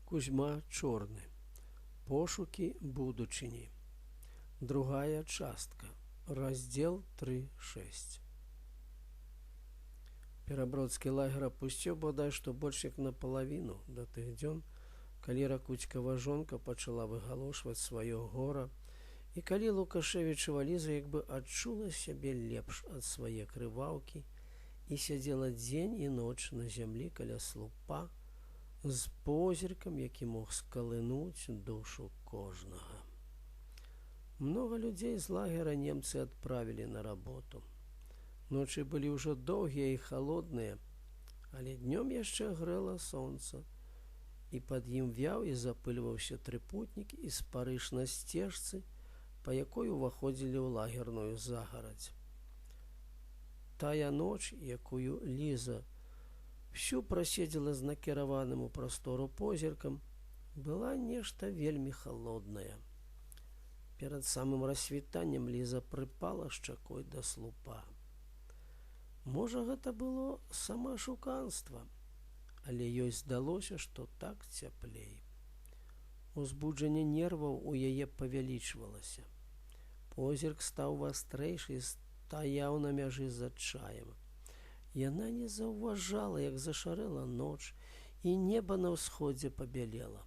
Кузьма Чорны. Пошукі будучыні. Другая частка. Раздзел 3.6. Перабродскі лагер апусцеў бадай што больш як напалавіну да тых дзён, калі Ракуцькава жонка пачала выгалошваць сваё гора і калі Лукашэвічава Ліза як бы адчула сябе лепш ад свае крываўкі і сядзела дзень і ноч на зямлі каля слупа з позіркам, які мог скалынуць душу кожнага. Многа людзей з лагера немцы адправілі на работу. Ночы былі ўжо доўгія і халодныя, але днём яшчэ грэла сонца, і пад ім вяў і запыльваўся трыпутнік і спарыш на сцежцы, па якой уваходзілі ў лагерную загарадзь. Тая ноч, якую Ліза всю праседзела з накіраваным у прастору позіркам, была нешта вельмі халодная. Перад самым рассвітаннем Ліза прыпала шчакой да слупа. Можа, гэта было самаашуканства, але ёй здалося, што так цяплей. Узбуджанне нерваў у яе павялічвалася. Позірк стаў вастрэйшы і стаяў на мяжы з адчаем. Яна не заўважала, як зашарэла ноч, і неба на ўсходзе пабялела.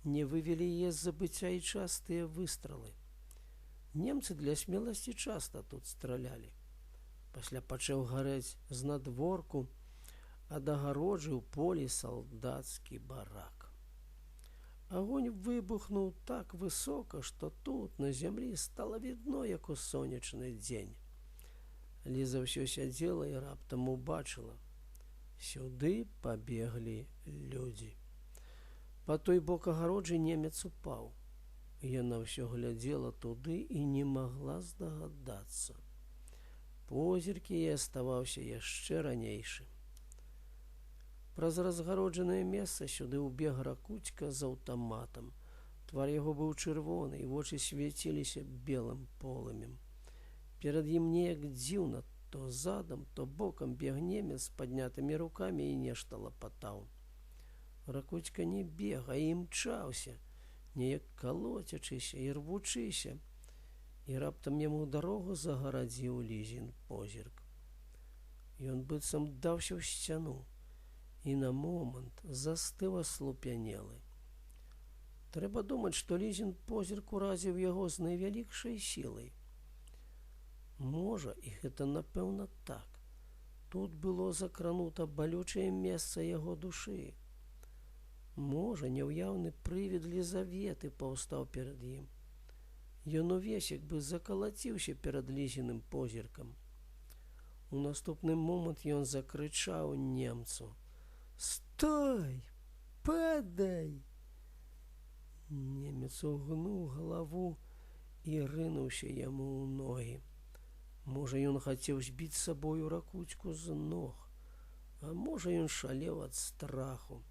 Не вывелі яе з забыцця і частыя выстралы. Немцы для смеласці часта тут стралялі. Пасля пачаў гарэць знадворку, ад агароджы ў полі салдацкі барак. Агонь выбухнуў так высока, што тут, на зямлі, стала відно, як у сонечны дзень. Ліза ўсё сядзела і раптам убачыла. Сюды пабеглі людзі. Па той бок агароджы немец упаў. Яна ўсё глядзела туды і не магла здагадацца. Позірк яе аставаўся яшчэ ранейшым. Праз разгароджанае месца сюды ўбег Ракуцька з аўтаматам. Твар яго быў чырвоны, і вочы свяціліся белым полымем. Перад ім неяк дзіўна, то задам, то бокам бег немец з паднятымі рукамі і нешта лапатаў. Ракуцька не бег, а імчаўся, неяк калоцячыся і рвучыся, і раптам яму дарогу загарадзіў Лізін позірк. Ён быццам даўся ў сцяну і на момант застыў аслупянелы. Трэба думаць, што Лізін позірк уразіў яго з найвялікшай сілай. Можа, і гэта напэўна так. Тут было закранута балючае месца яго душы. Можа, няўяўны прывід Лізаветы паўстаў перад ім. Ён увесь як бы закалаціўся перад Лізіным позіркам. У наступны момант ён закрычаў немцу: «Стой! Падай!» Немец угнуў галаву і рынуўся яму ў ногі. Можа, ён хацеў збіць сабою Ракуцьку з ног, а можа, ён шалеў ад страху.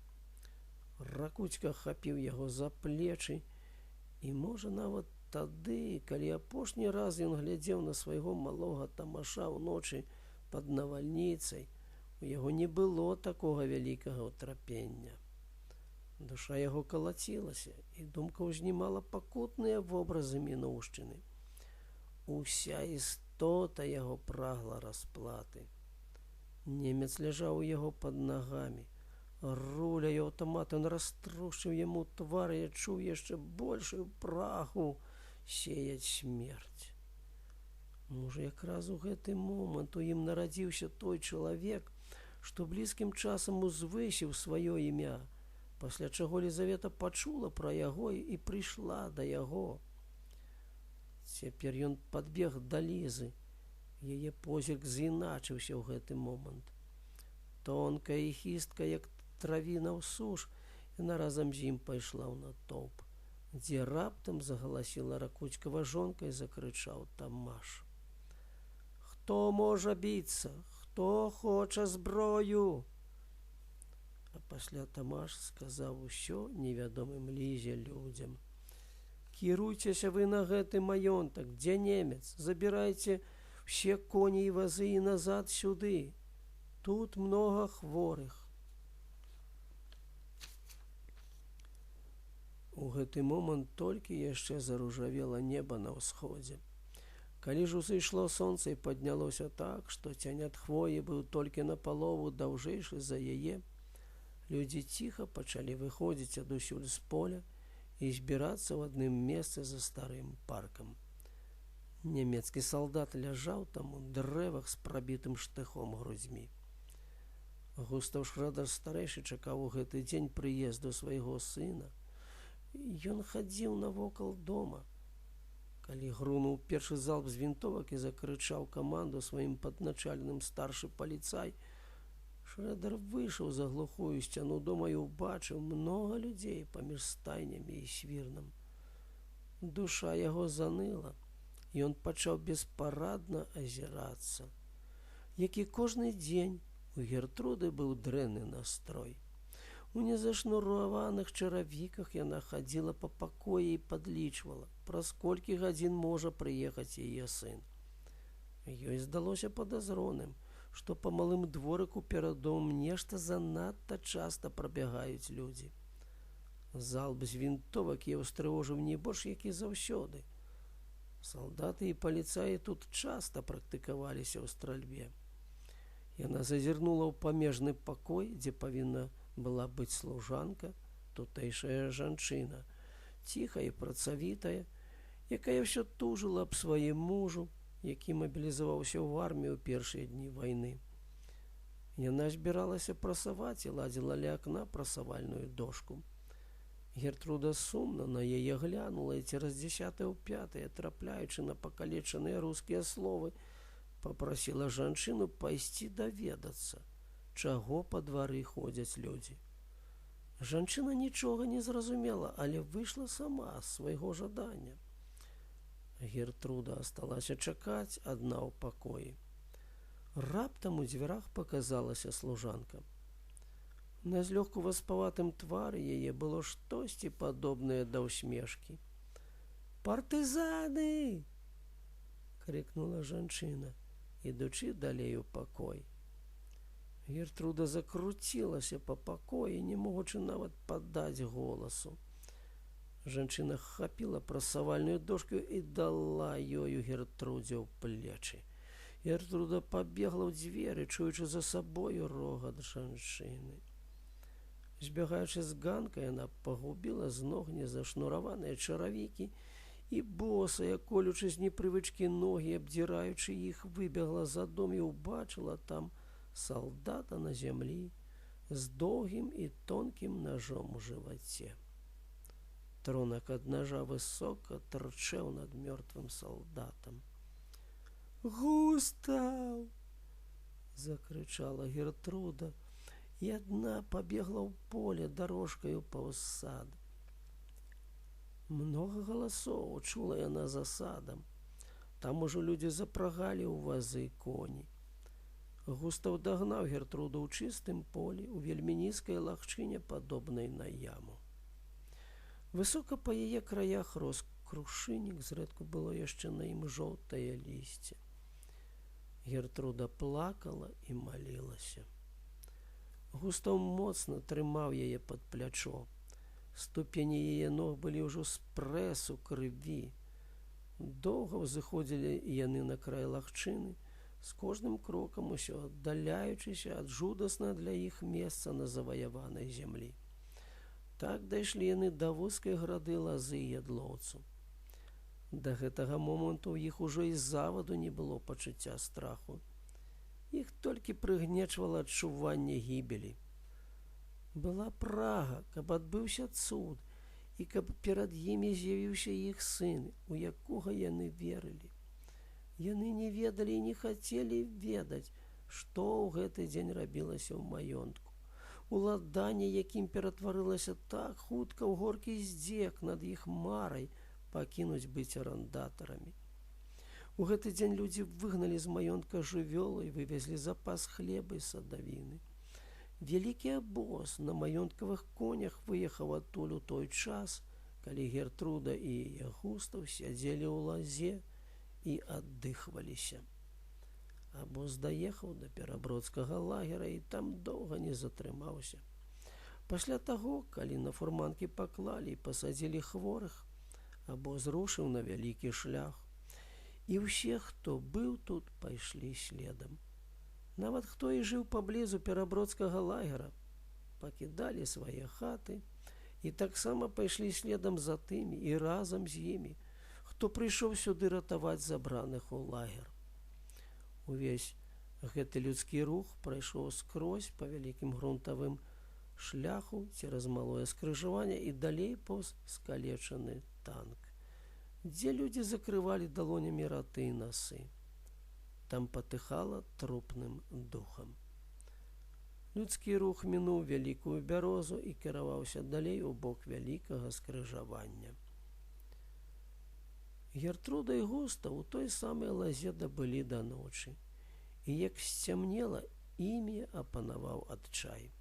Ракуцька хапіў яго за плечы, і можа, нават тады, калі апошні раз ён глядзеў на свайго малога Тамаша ўночы пад навальніцай, у яго не было такога вялікага ўтрапення. Душа яго калацілася, і думка ўзнімала пакутныя вобразы мінуўшчыны. Уся істота яго прагла расплаты. Немец ляжаў у яго пад нагамі. Руляю аўтамата ён раструшыў яму твар і адчуў яшчэ большую прагу сеяць смерць. Можа, якраз у гэты момант у ім нарадзіўся той чалавек, што блізкім часам узвысіў сваё імя, пасля чаго Лізавета пачула пра яго і прыйшла да яго. Цяпер ён падбег да Лізы. Яе позірк зіначыўся ў гэты момант. Тонкая і хісткая, як травіна ў суш, яна разам з ім пайшла ў натоўп, дзе раптам загаласіла Ракуцькава жонка і закрычаў Тамаш. «Хто можа біцца? Хто хоча зброю?» А пасля Тамаш сказаў усё невядомым Лізе людзям: «Кіруйцеся вы на гэты маёнтак, дзе немец, забірайце ўсе коні і вазы і назад сюды. Тут многа хворых». У гэты момант толькі яшчэ заружавела неба на ўсходзе. Калі ж узышло сонца і паднялося так, што цень ад хвоі быў толькі на палову даўжэйшы за яе, людзі ціха пачалі выходзіць адусюль з поля і збірацца ў адным месцы за старым паркам. Нямецкі салдат ляжаў там у дрэвах з прабітым штыхом грудзьмі. Густаў Шрэдар старэйшы чакаў у гэты дзень прыезду свайго сына. Ён хадзіў навокал дома. Калі грунуў першы залп з вінтовак і закрычаў каманду сваім падначаленым старшы паліцай, Шрэдар выйшаў за глухую сцяну дома і ўбачыў многа людзей паміж стайнямі і свірнам. Душа яго заныла, і ён пачаў беспарадна азірацца. Як і кожны дзень, у Гертруды быў дрэнны настрой. У незашнураваных чаравіках яна хадзіла па пакоі і падлічвала, праз колькі гадзін можа прыехаць яе сын. Ёй здалося падазроным, што па малым дворыку перад домам нешта занадта часта прабягаюць людзі. Залп з вінтовак яе ўстрывожыў не больш, як і заўсёды. Салдаты і паліцаі тут часта практыкаваліся ў стральбе. Яна зазірнула ў памежны пакой, дзе павінна была быць служанка, тутэйшая жанчына, ціхая і працавітая, якая ўсё тужыла аб сваім мужу, які мабілізаваўся ў армію ў першыя дні вайны. Яна збіралася прасаваць і ладзіла ля акна прасавальную дошку. Гертруда сумна на яе глянула і цераз дзесятае ў пятае, трапляючы на пакалечаныя рускія словы, папрасіла жанчыну пайсці даведацца, чаго па двары ходзяць людзі. Жанчына нічога не зразумела, але выйшла сама з свайго жадання. Гертруда асталася чакаць адна ў пакоі. Раптам у дзвярах паказалася служанка. На злёгку васпаватым твары яе было штосьці падобнае да ўсмешкі. «Партызаны!» — крыкнула жанчына, ідучы далей у пакой. Гертруда закруцілася па пакоі, не могучы нават падаць голасу. Жанчына хапіла прасавальную дошку і дала ёю Гертрудзе ў плечы. Гертруда пабегла ў дзверы, чуючы за сабою рогат жанчыны. Збегаючы з ганка, яна пагубіла з ног незашнураваныя чаравікі і босая, колючы з непрывычкі ногі, абдзіраючы іх, выбегла за дом і ўбачыла там салдата на зямлі з доўгім і тонкім нажом у жываце. Тронак ад нажа высока тырчэў над мёртвым салдатам. «Густаў!» — закрычала Гертруда і адна пабегла ў поле дарожкаю паўз сад. Многа галасоў чула яна за садам. Там ужо людзі запрагалі ў вазы коні. Густаў дагнаў Гертруду ў чыстым полі, у вельмі нізкай лагчыне, падобнай на яму. Высока па яе краях рос крушыннік, зрэдку было яшчэ на ім жоўтае лісце. Гертруда плакала і малілася. Густаў моцна трымаў яе пад плячо. Ступені яе ног былі ўжо з прэсу крыві. Доўга ўзыходзілі яны на край лагчыны, з кожным крокам усё аддаляючыся ад жудаснага для іх месца на заваяванай зямлі. Так дайшлі яны да вузкай грады лазы і ядлоўцу. Да гэтага моманту ў іх ужо і заваду не было пачуцця страху. Іх толькі прыгнечвала адчуванне гібелі. Была прага, каб адбыўся цуд і каб перад імі з'явіўся іх сын, у якога яны верылі. Яны не ведалі і не хацелі ведаць, што ў гэты дзень рабілася ў маёнтку. Уладанне, якім ператварылася так хутка ў горкі здзек над іх марай пакінуць быць арандатарамі. У гэты дзень людзі выгналі з маёнтка жывёлу і вывезлі запас хлеба і садавіны. Вялікі абоз на маёнткавых конях выехаў адтуль у той час, калі Гертруда і яе Густаў сядзелі ў лазе і аддыхваліся. Абоз даехаў да перабродскага лагера і там доўга не затрымаўся. Пасля таго, калі на фурманкі паклалі і пасадзілі хворых, абоз рушыў на вялікі шлях. І ўсе, хто быў тут, пайшлі следам. Нават хто і жыў паблізу перабродскага лагера, пакідалі свае хаты і таксама пайшлі следам за тымі і разам з імі, хто прыйшоў сюды ратаваць забраных у лагер. Увесь гэты людскі рух прайшоў скрозь па вялікім грунтавым шляху цераз малое скрыжаванне і далей паўз скалечаны танк, дзе людзі закрывалі далонямі раты і насы. Там патыхала трупным духам. Людскі рух мінуў вялікую бярозу і кіраваўся далей у бок вялікага скрыжавання. Гертруда і Густаў у той самай лазе дабылі да ночы, і як сцямнела, імі апанаваў адчай.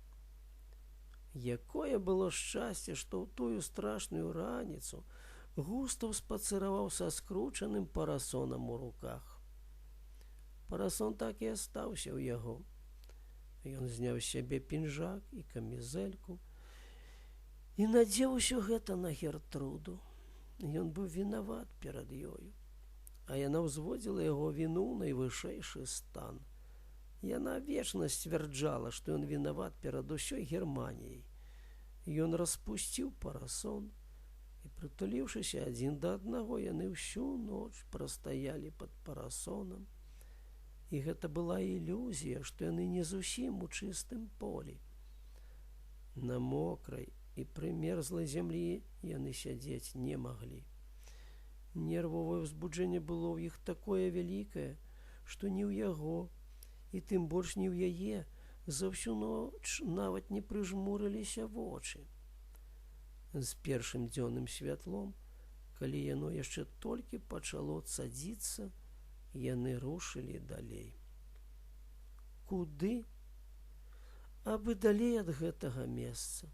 Якое было шчасце, што ў тую страшную раніцу Густаў спацыраваў са скручаным парасонам у руках. Парасон так і астаўся ў яго. Ён зняў з сябе пінжак і камізэльку і надзеў усё гэта на Гертруду. Ён быў вінават перад ёю, а яна ўзводзіла яго віну ў найвышэйшы стан. Яна вечна сцвярджала, што ён вінават перад усёй Германіяй. Ён распусціў парасон, і, прытуліўшыся адзін да аднаго, яны ўсю ноч прастаялі пад парасонам. І гэта была ілюзія, што яны не зусім у чыстым полі. На мокрай і прымерзлай зямлі яны сядзець не маглі. Нервовае ўзбуджэнне было ў іх такое вялікае, што ні ў яго, і тым больш ні ў яе за ўсю ноч нават не прыжмурыліся вочы. З першым дзённым святлом, калі яно яшчэ толькі пачало цадзіцца, яны рушылі далей. Куды? Абы далей ад гэтага месца.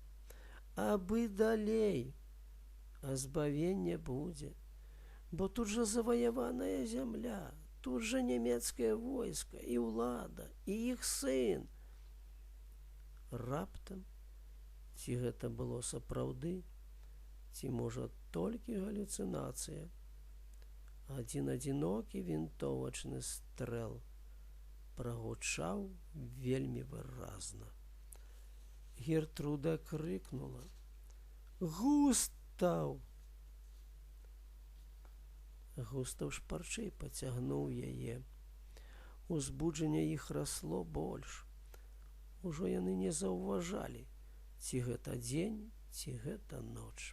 Абы далей. А збавенне будзе. Бо тут жа заваяваная зямля, тут жа нямецкае войска і ўлада, і іх сын. Раптам, ці гэта было сапраўды, ці можа толькі галюцынацыя, адзін адзінокі вінтовачны стрэл прагучаў вельмі выразна. Гертруда крыкнула: «Густаў!» Густаў шпарчэй пацягнуў яе. Узбуджанне іх расло больш. Ужо яны не заўважалі, ці гэта дзень, ці гэта ноч.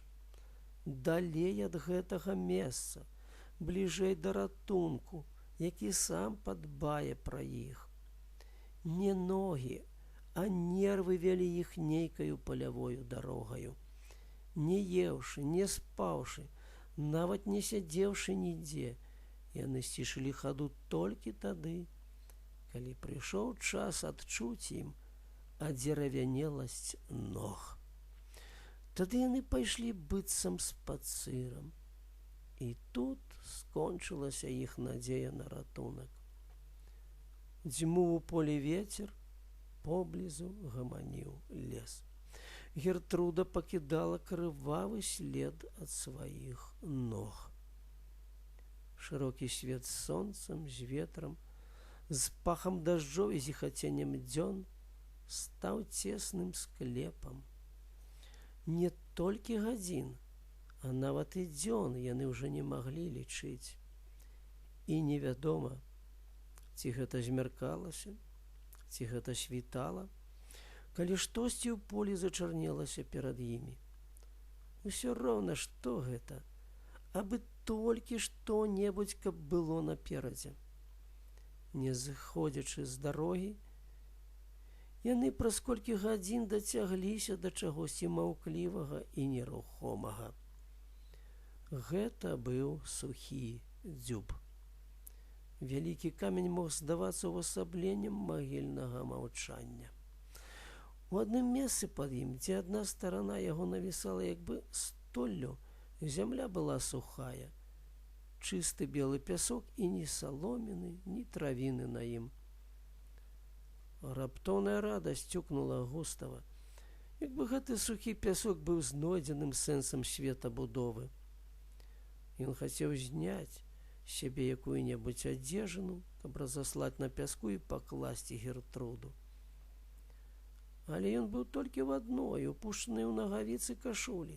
Далей ад гэтага месца, бліжэй да ратунку, які сам падбае пра іх. Не ногі, а нервы вялі іх нейкаю палявою дарогаю. Не еўшы, не спаўшы, нават не сядзеўшы нідзе, яны сцішылі хаду толькі тады, калі прыйшоў час адчуць ім адзеравянеласць ног. Тады яны пайшлі быццам спацырам. І тут скончылася іх надзея на ратунак. Дзьмуў у полі вецер, поблізу гаманіў лес. Гертруда пакідала крывавы след ад сваіх ног. Шырокі свет з сонцам, з ветрам, з пахам дажджоў і зіхаценнем дзён стаў цесным склепам. Не толькі гадзін, а нават і дзён яны ўжо не маглі лічыць. І невядома, ці гэта змяркалася, ці гэта світала, калі штосьці ў полі зачарнелася перад імі. Усё роўна, што гэта, абы толькі што-небудзь, каб было наперадзе. Не зыходзячы з дарогі, яны праз колькі гадзін дацягліся да чагосьці маўклівага і нерухомага. Гэта быў сухі дзюб. Вялікі камень мог здавацца ўвасабленнем магільнага маўчання. У адным месцы пад ім, дзе адна старана яго навісала як бы столлю, зямля была сухая. Чысты белы пясок і ні саломіны, ні травіны на ім. Раптоўная радасць цюкнула Густава. Як бы гэты сухі пясок быў знойдзеным сэнсам светабудовы. Ён хацеў зняць сябе якую-небудзь адзежыну, каб разаслаць на пяску і пакласці Гертруду. Але ён быў толькі в адной, упушчанай ў нагавіцы кашулі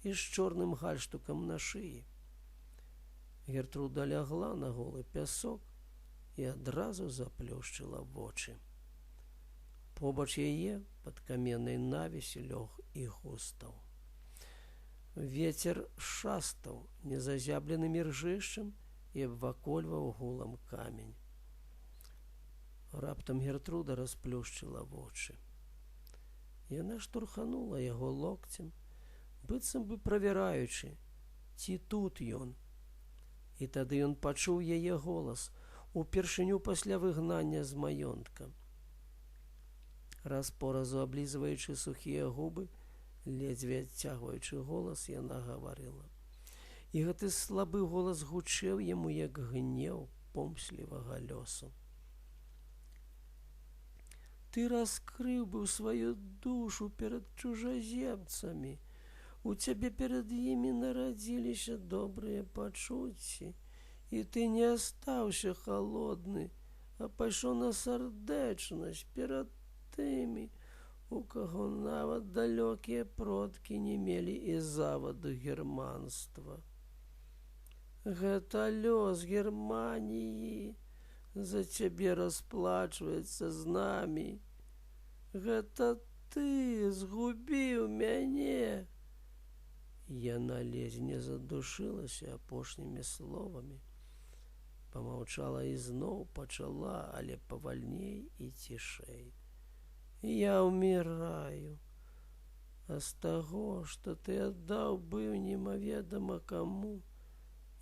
і з чорным гальштукам на шыі. Гертруда лягла на голы пясок і адразу заплюшчыла вочы. Побач яе пад каменнай навісі лёг і Густаў. Вецер шастаў незазябленым іржышчам і абвакольваў гулам камень. Раптам Гертруда расплюшчыла вочы. Яна штурханула яго локцем, быццам бы правяраючы, ці тут ён. І тады ён пачуў яе голас упершыню пасля выгнання з маёнтка. Раз поразу аблізваючы сухія губы, ледзьве адцягваючы голас, яна гаварыла. І гэты слабы голас гучэў яму як гнеў помслівага лёсу. Ты раскрыў быў сваю душу перад чужаземцамі. У цябе перад імі нарадзіліся добрыя пачуцці, і ты не астаўся халодны, а пайшоў на сардэчнасць перад тымі, у каго нават далёкія продкі не мелі і заваду германства. Гэта лёс Германіі за цябе расплачваецца з намі. Гэта ты згубіў мяне. Яна ледзь не задушылася апошнімі словамі. Памаўчала і зноў пачала, але павальней і цішэй. Я ўміраю. А з таго, што ты аддаў быў немаведама каму,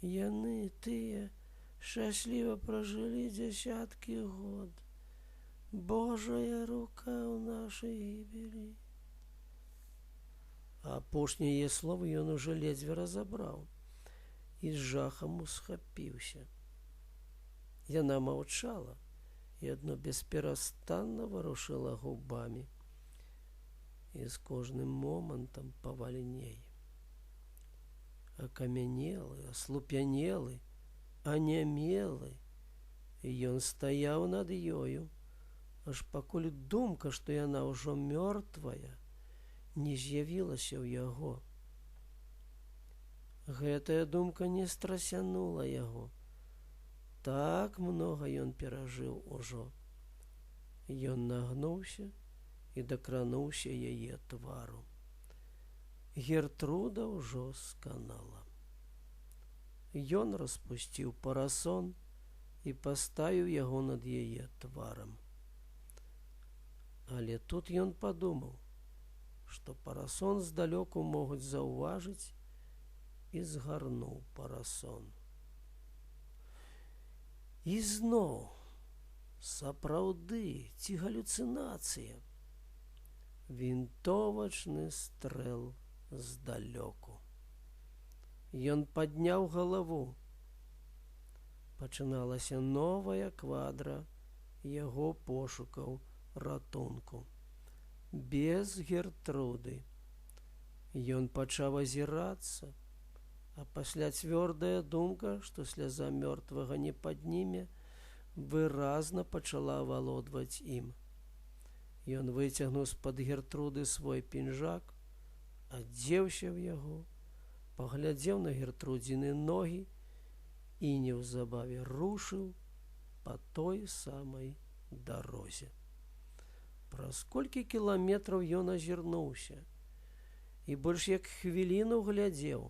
яны тыя шчасліва пражылі дзясяткі год. Божая рука ў нашай гібелі. А апошняе яе словы ён ужо ледзьве разабраў і з жахам усхапіўся. Яна маўчала і адно бесперастанна варушыла губамі і з кожным момантам павальней. Акамянелы, аслупянелы, анямелы, ён стаяў над ёю, аж пакуль думка, што яна ўжо мёртвая, не з'явілася ў яго. Гэтая думка не страсянула яго. Так многа ён перажыў ужо. Ён нагнуўся і дакрануўся яе твару. Гертруда ўжо сканала. Ён распусціў парасон і паставіў яго над яе тварам. Але тут ён падумаў, што парасон здалёку могуць заўважыць, і згарнуў парасон. І зноў, сапраўды ці галюцынацыя, вінтовачны стрэл здалёку. Ён падняў галаву. Пачыналася новая квадра яго пошукаў ратунку. Без Гертруды. Ён пачаў азірацца, а пасля цвёрдая думка, што сляза мёртвага не падніме, выразна пачала валодваць ім. Ён выцягнуў з-пад Гертруды свой пінжак, адзеўся ў яго, паглядзеў на Гертрудзіны ногі і неўзабаве рушыў па той самай дарозе. Праз колькі кіламетраў ён азірнуўся і больш як хвіліну глядзеў,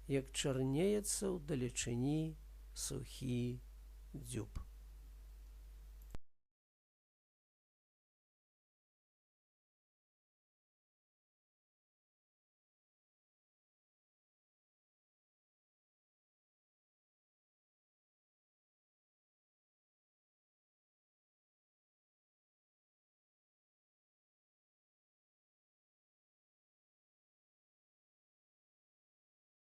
як чарнеецца ў далечыні сухі дзюб.